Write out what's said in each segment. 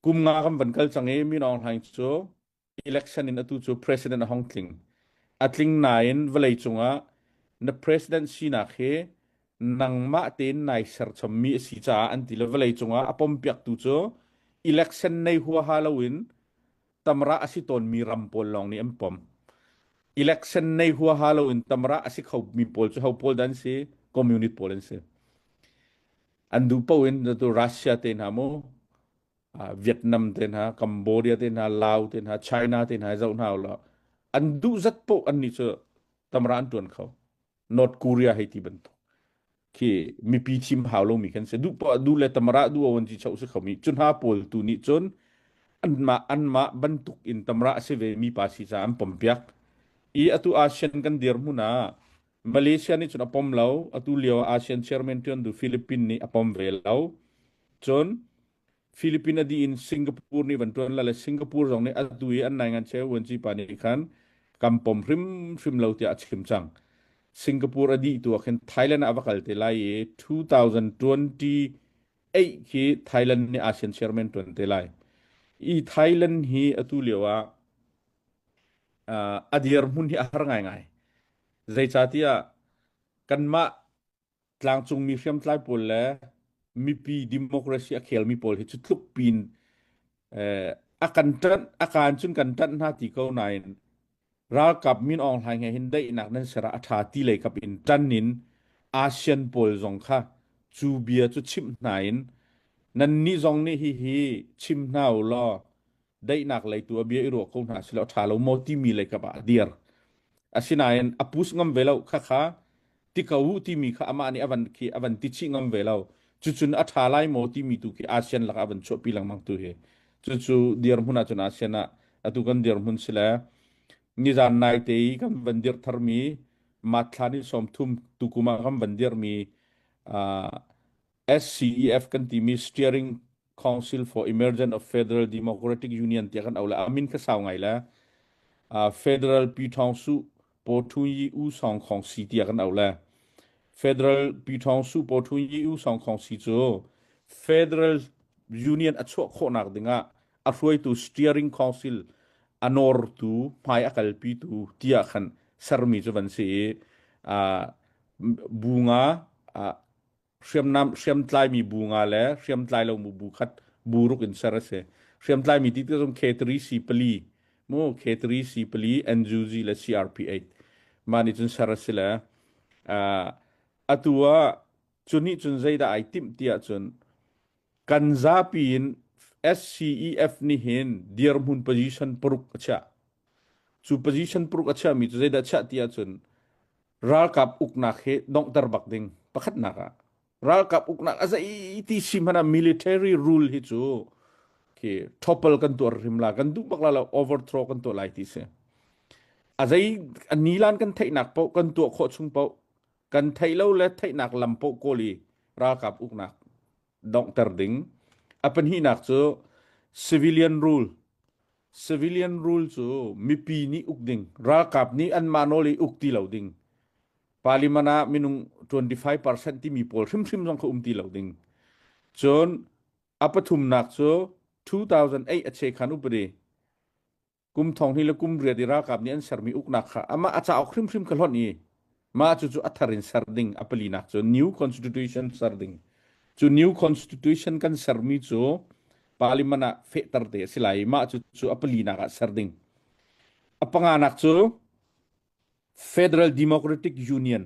Kum nga kan van kal cang i Min Aung Hlaing cu election in atu cu president a hong tling. A tling nain vawlei cungah na president sinak hi nangmah tein nai serchommi a si caah an ti le vawlei cungah a pompiaktu cu election nei huaha loin tamra a si tawnmi ram pawl lawng nih an pom. Election nei huaha loin tamra a si khomi pawl cu ho pawl dah an si? Communist pawl an si. An duh paoh in tu Russia te hna mu, Vietnam te hna, Cambodia te hna, Lao te hna, China te hna zoh hna ulaw an duh zat paoh annih cu tamra an tuan kho. North Korea hei ti bantuk khi mipi thim hau lomi kan si. Duh poah duh le tamra duh awan ci chau si khomi cu hna pawl tu nih cun anmah anmah bantuk in tamra a si ve mi pa si ca an pompiak. I atu ASEAN kan dirhmun ah Malaysia nih cun a pom lo. Atu lio ah ASEAN chairman tuan du Philippines nih a pom ve lo. Cun Philippines a dih in Singapore nih van ṭuan la le Singapore zong nih atu i an naingan cheu vuanci pa nih khan kan pom hrimhrim lo tiah a chim cang. Singapore a dih tu ah khin Thailand ah a va kal te lai i 2028 khi Thailand nih ASEAN chairman ṭuan te lai. I Thailand hi atu lio ah uh, a dirhmun hi a har ngaingai. Zeicahtiah kanmah tlangcungmi hriamtlai pawl le mipi democracy a khelmi pawl hi cu tluk pin eh, a kan ṭanh a kaan cun kan ṭanh hna ti ko nain ralkap Min Aung Hlaing he hin daihnak nan ser ah a ṭha ti lei kap in ṭan in ASEAN pawl zong kha cu bia cu chimh hna in nannih zong nih hihi chim hna u law daihnak lei tu a bia i ruah ko hna silo a ṭha lo maw timi lei kap ah a dir. Asinain a push ngam ve lo khakha ti ko u timi kha amah nih a van khi a van ti chih ngam ve lo. Cucun a ṭha lai maw timi tu khi ASEAN lakah a van chuahpi lengmang tu hi. Cucu dirhmun ahcun ASEAN ah atu kan dirhmun si le nizan nai te i kan van dirh tharmi March thla ni 30 tukum ah kan van dirhmi uh, SCEF kan timi Steering Council for Emergence of Federal Democratic Union tiah kan au le amin kha sau ngai le uh, Federal Pi Thong Su Po Thun Yi U Song Khong Si tiah kan au le Federal Pi Thong Su Po Thun Yi U Song Khong Si cu Federal Union a chuah khawhnak dingah a hruaitu Steering Council a nawrtu hmai a kalpitu tiah khan sermi cu van si i uh, bu nga uh, hriamnam hriamtlaimi bu nga le hriamtlai lo mu bu khat bu ruk in ser a si. Hriamtlaimi ti tik zong K3C pali mu K3C pali NUG le CRP8 mah nih cun ser a si le uh, atu ah cu nih cun zeidah ai timh ti ahcun kan zapi in SCEF nih hin dirhmun position paruk a chiah. Cu position paruk a chiahmi cu zeidah a chiah ti ahcun ralkap uknak hi donghter bak ding pakhatnak ah ralkap uknak a zei ti si hmanh ah military rule hi cu khi topple kan tuar hrim la kan duh bak la lo overthrow kan tuah lai ti si a zei a nilan kan theihnak paoh kan tuah khawh chung paoh kan theih lo le theihnak lam paoh kawl i ralkap uknak donghter ding a pahnihnak cu civilian rule Civilian rule cu mipi nih uk ding, ralkap nih anmah nawl i uk ti lo ding. Parliament ah minung 25% timi pawl hrimhrim zong kha um ti lo ding. Cun a pathumnak cu 2008 a chekhan upadi kum thong hnih le kum riat i ralkap nih an sermi uknak kha amah a cauk hrimhrim kha hlonh i mah cucu a thar in ser ding a palinak cu new constitution ser ding cu new constitution kan sermi cu parliament ah fehter te a si lai i mah cu cu a palinak ah ser ding a panganak cu Federal Democratic Union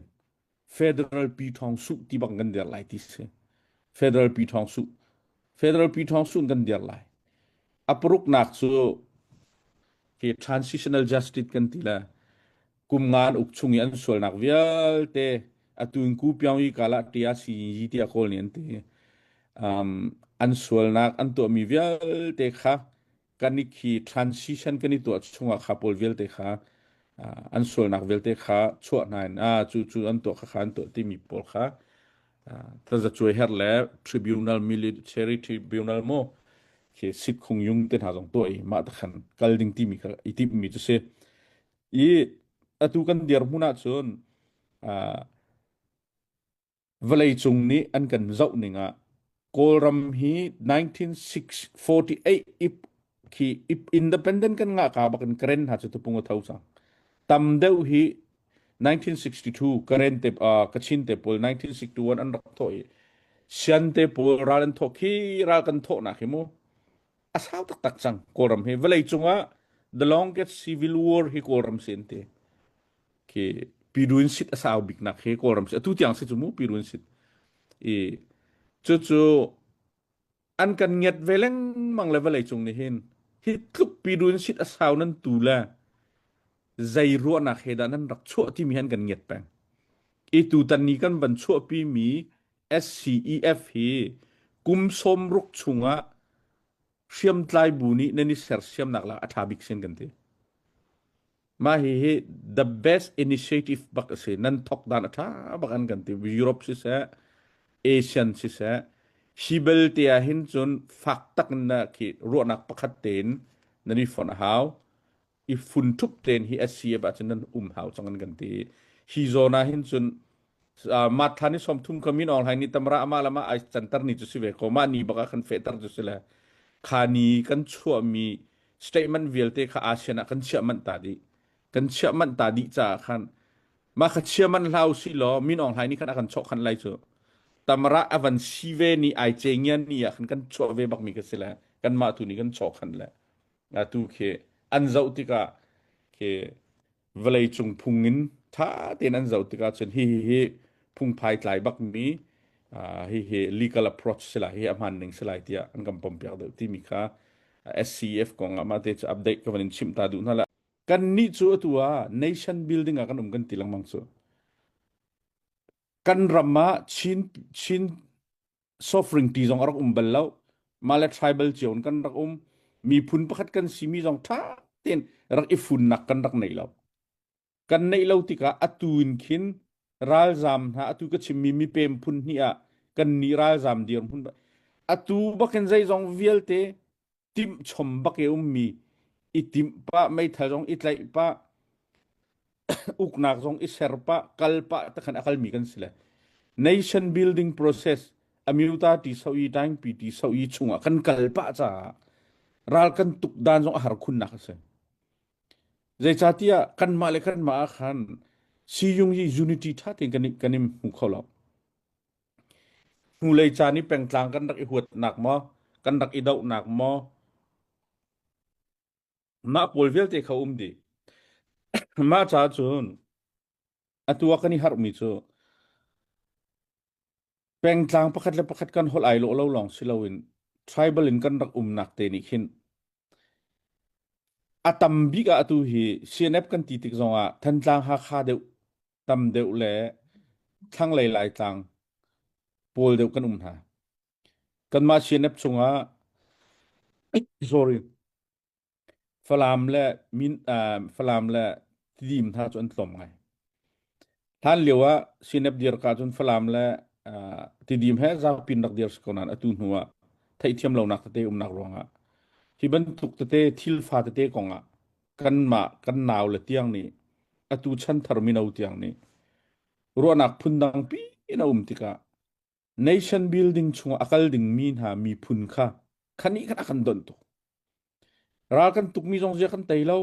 Federal Pi Thong Su ti bang kan dir lai ti si Federal Pi Thong Su Federal Pi Thong Su kan dir lai a paruknak cu hi transitional justice kan ti le kum nga an uk chung i an sualnak vialte atu in ku piang i kala tia si yi tiah kawl nih an ti um, an sualnak an tuahmi vialte kha kan i khi transition kan i tuah chungah kha pawl vialte kha uh, an sualnak vialte kha chuah hna in ah cu cu an tuah kha kha an tuah timi pawl kha uh, tazacuai her le tribunal military tribunal mo khi sit khung yung te hna zong tuah i mah ta khan kal ding timi kha i timmi cu si i atu kan dirhmun ahcun uh, vawleicung nih an kan zoh ning ah. Kawlram hi 1948 ip khi ip independent kan ngah ka bak in Karen hna cu tupung a tho cang. Tam deuh hi 1962 Karen te uh, Kachin te pawl 1961 an rak thawh i Sian te pawl ral an thawh khi ral kan thawh nak hi mu a sau taktak cang Kawlram hi vawlei cungah the longest civil war hi Kawlram si an ti. Khi Piduin sit a sau bik nak hi Kawlram si atu tiang si cu mu Piduin sit i cucu an kan ngiat ve lengmang le vawlei cung nih hin hi tluk Piduin sit a sau nan tu le zei ruahnak he dah nan rak chuah timi hi an kan ngiat peng. I tutan ni kan van chuahpi mi SCEF hi kum 60 chungah hriamtlai bu nih nan i sersiamnak lak a ṭha bik sin kan ti. Mah hihi the best initiative bak a si. Nan thok dan a ṭha bak an kan ti. Europe siseh, Asian siseh, hi belte ah hin cun fak tak in na khi ruahnak pakhat tein nan i fonh a hau. I fun ṭhup tein hi SCF ah cun nan um hau cang an kan ti. Hi zawn ah hin cun uh, Martha ni 30 ka min Aung Hlaing nih tamra amah lama ai canter ni cu si ve ko. Mah ni bak ah khan fehter cu si le kha ni kan chuahmi statement vialte kha ASEAN ah kan chiah manh ta dih. Kan chiah manh ta dih caah khan mah kha chia manh hlah usih law Min Aung Hlaing nih khan a kan chawh khan lai cu. Tamara a van si ve ni ai ce ngian ni ah khan kan chuah ve bak mi ka si le kanmah tu nih kan chawh khan le atu khi an zoh tikah khi vawleicung phung in ṭha tein an zoh tikah cun hi hi hi phungphai tlai bakmi hi hi legal approach si lai hi a hmaan ning si lai tiah an kan pompiak deuh timi kha SCF kong ah mah te cu update ka van in chimh ta duh hna la kan nih cu atu ah nation building ah kan um kan ti lengmang cu kan ram ah Chin Chin sovereignty zong a rak um bal lo mah le tribal cio in kan rak um miphun pakhat kan simi zong ṭha tein rak i funnak kan rak nei lo kan neih lo tikah atu in khin ralzam hna atu ka chimmi mipem phun hnih ah kan nih ralzam dirhmun atu bakin zeizong vialte timh chom bak i ummi i timh pah meithal zong i tlaih pah uknak zong i ser pah kal pah takhan a kalmi kan si le nation building process amyuta ti so i taing pi ti so i chungah kan kal pah caah ral kan tuk dan zong a har khunnak a si zeicahtiah kanmah le kanmah ah khan siyung hi unity tha tein kan kan i hmu kho lo Hnulei caan i pengtlang kan rak i huatnak maw, kan rak i dohnak maw, mah pawl vialte kha um dih. Mah caah cun atu ah kan i harhmi cu pengtlang pakhat le pakhat kan holh ai lawh lo lawng si loin tribal in kan rak umnak te nih khin a tam bik ah atu hi CNF kan ti tik zongah Thantlang Hakha deuh tam deuh le thlanglei Laitlang pawl deuh kan um hna. Kanmah CNF chungah sorry Falam le min uh, Falam le Tidim hna cu an tlawm ngai. Hlan lio ah CNF dir ka cun Falam le uh, Tidim he zaupin rak dir si ko nain atu hnu ah theihthiam lonak tete umnak ruangah hi bantuk tete thil fa tete kongah kanmah kan nau le tiang nih atu chanthar mino tiang nih ruahnak phundang pi in a um tikah nation building chungah a kal dingmi hna miphun kha khani khan a kan donh tuk ral kan tukmi zong zia kan tei lo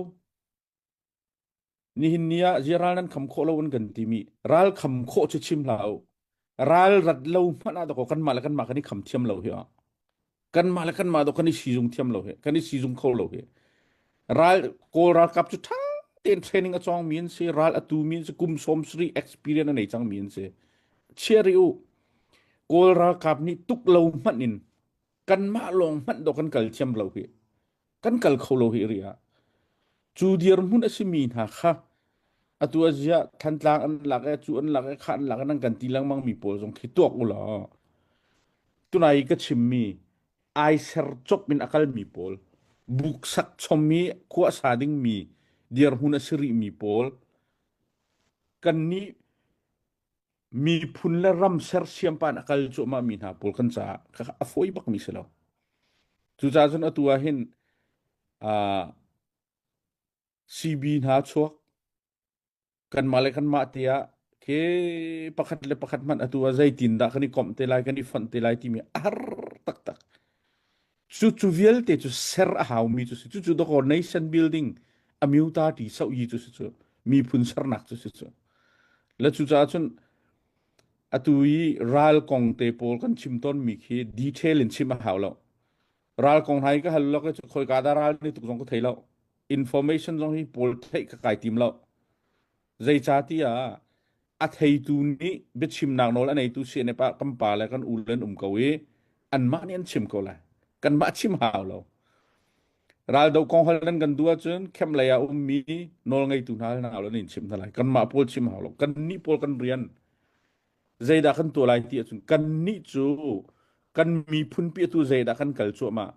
nihin ni ah zia ral nan kham khawh lo an kan timi ral kham khawh cu chim hlah u ral rat lo hmanh ah dakaw kanmah le kanmah kan i kham thiam lo hi ah kanmah le kanmah dawh kan i sizung thiam lo hi kan i sizung kho lo hi ral kawl ralkap cu ṭha tein training a cawng mi an si ral a tu mi an si kum sawm sarih experience a nei cang mi an si chia rih u kawl ralkap nih tuk lo hmanh in kanmah lawng hmanh dawh kan kal thiam lo hi kan kal kho lo hi ri ah cu dirhmun a simi hna kha atu azia Thantlang an lak e cu an lak e kha an lak e nan kan ti lengmang mi pawl zong khi tuak u law tunai ka chimmi ai ser chop in a kalmi pawl buk sak chommi khua sa dingmi dirhmun a si rih mi pawl kan nih miphun le ram sersiam pa in a kal cuahmah mi hna pawl kan caah a fawi bak mi si lo. Cucaah cun atu ah hin uh, CB hna chuak kanmah le kanmah tiah ke pakhat le pakhat hmanh atu ah zeitin dah kan i komh te lai kan i fonh te lai timi a har. taktak. Cu cu vialte cu ser a haumi cu si. Cucu dawkaw nation building amyuta ti soh yi cu si cu. Miphun sernak cu si cu. Le cucaah cun atu i ral kong te pawl kan chim tawnmi khi detail in chim a hau lo. Ral kong hna i ka hal lo cu khawika dah ral ni tuk zong ka thei lo. Information zong hi pawl theih ka kai tim lo. Zeicahtiah a theitu nih biachimnak nawl a neitu CNF ah kan pa le kan u le an um ko i anmah nih an chim ko lai. Kanmah chim hau lo. Raldo kong hal nan kan duh ahcun camp lei ah ummi nawlngeitu hna hna lo nan in chim hna lai. Kanmah pawl chim hau lo. Kannih pawl kan rian zeidah kan tuah lai ti ahcun kannih cu kan miphun pi atu zeidah kan kal cuahmah.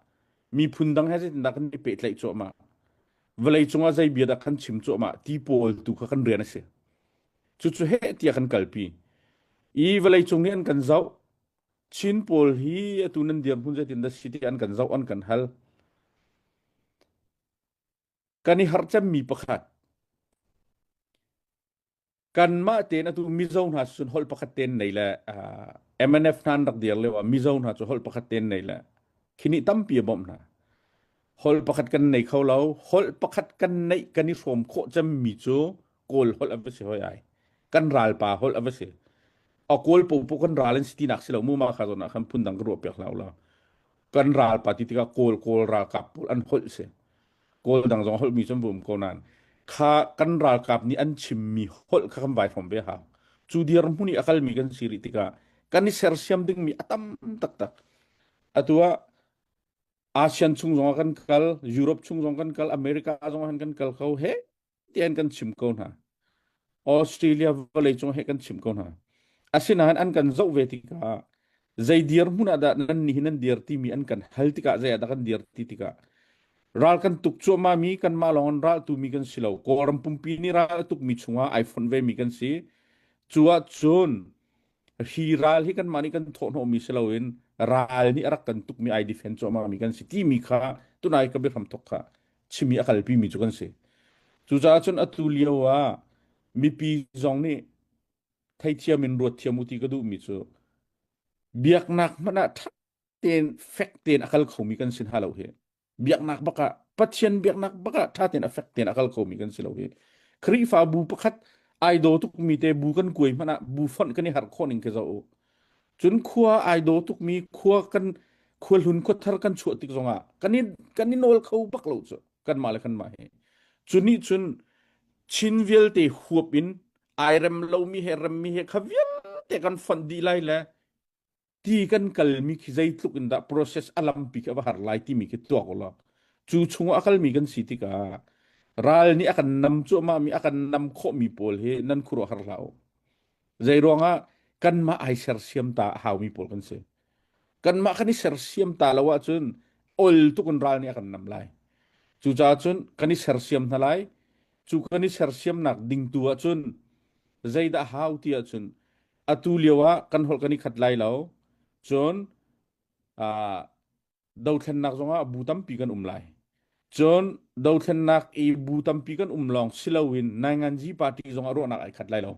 Miphun dang he zeitindah kan i pehtlaih cuahmah. Vawleicung ah zei bia dah kan chim cuahmah ti pawl tu kha kan rian a si. Cucu heh tiah kan kalpi. I vawleicung nih an kan zoh. Chin pawl hi atu nan dirhmun zeitin dah si ti an kan zoh an kan hal. Kan i harh cemmi pakhat kanmah tein atu Mizo hna cun holh pakhat tein nei le MNF hna an rak dir lio ah Mizo hna cu holh pakhat tein nei le khi nih tampi a bawmh hna. Holh pakhat kan nei kho lo. Holh pakhat kan neih kan i hrawm khawh cemmi cu Kawl holh a va si hoi ai. Kan ralpa holh a va si. A Kawl popo kan ral an si tinak si lo mu ma kha zawn ah khan phundang ka ruah piak hlah ulaw. Kan ralpa ti tikah Kawl Kawl ralkap pawl an holh si. Kawl dang zong holhmi cu an va um ko nain kha kan ralkap nih an chimmi holh kha kan vai hrawm ve hau. Cu dirhmun i a kalmi kan si rih tikah kan i sersiam dingmi a tam taktak. Atu ah ASEAN chung zong ah kan kal, Europe chung zong kan kal, America zong ah kan kal kho he tian kan chim ko hna. Australia vawlei cung he kan chim ko hna. Asinain an kan zoh ve tikah zei dirhmun ah dah nan nih nan dir timi an kan hal tikah zei ah dah kan dir ti tikah ral kan tuk cuahmah mi kanmah lawng in ral tumi kan si lo. Kawlram pumpi nih ral a tukmi chungah ai fonh ve mi kan si. Cu ahcun hi ral hi kanmah nih kan thawhhnawhmi si loin ral nih a rak kan tukmi ai defend cuahmah mi kan si timi kha tunai ka biahram thok kha chimi a kalpi mi cu kan si. Cucaah cun atu lio ah mipi zong nih theithiam in ruat thiam u ti ka duhmi cu biaknak hmanh ah ṭha tein fek tein a kal khomi kan si hna lo hi. Biaknak bak ah Pathian biaknak bak ah ṭha tein a fek tein a kal khomi kan si lo hi. Khrihfabu pakhat ai daw tukmi te bu kan kuai hmanh ah bu fonh kan i harh khawh ning khi zoh u. Cun khua ai daw tukmi khua kan khua hlun khua thar kan chuah tik zongah kan i kan i nawl kho bak lo cu kanmah le kanmah hi. Cu nih cun Chin vialte huap in ai rem lomi he remmi he kha vialte kan fonh dih lai le ti kan kalmi khi zeitluk in dah process a lampi khi a va har lai timi khi tuak u law cu chungah a kalmi kan si tikah ral nih a kan nam cuahmah mi a kan nam khawhmi pawl hi nan khuaruah har hlah u. Zei ruangah kanmah ai sersiam ta a haumi pawl kan si. Kanmah kan i sersiam ta lo ahcun ol tuk in ral nih a kan nam lai. Cucaah cun kan i sersiam hna lai. Cu kan i sersiamnak ding tu ahcun zeidah hau ti ahcun atu lio ah kan holh kan i khat lai lo. Cun uh, dothlennak zongah bu tampi kan um lai. Cun dothlennak i bu tampi kan um lawng si loin Nainganzi party zongah ruahnak ai khat lai lo.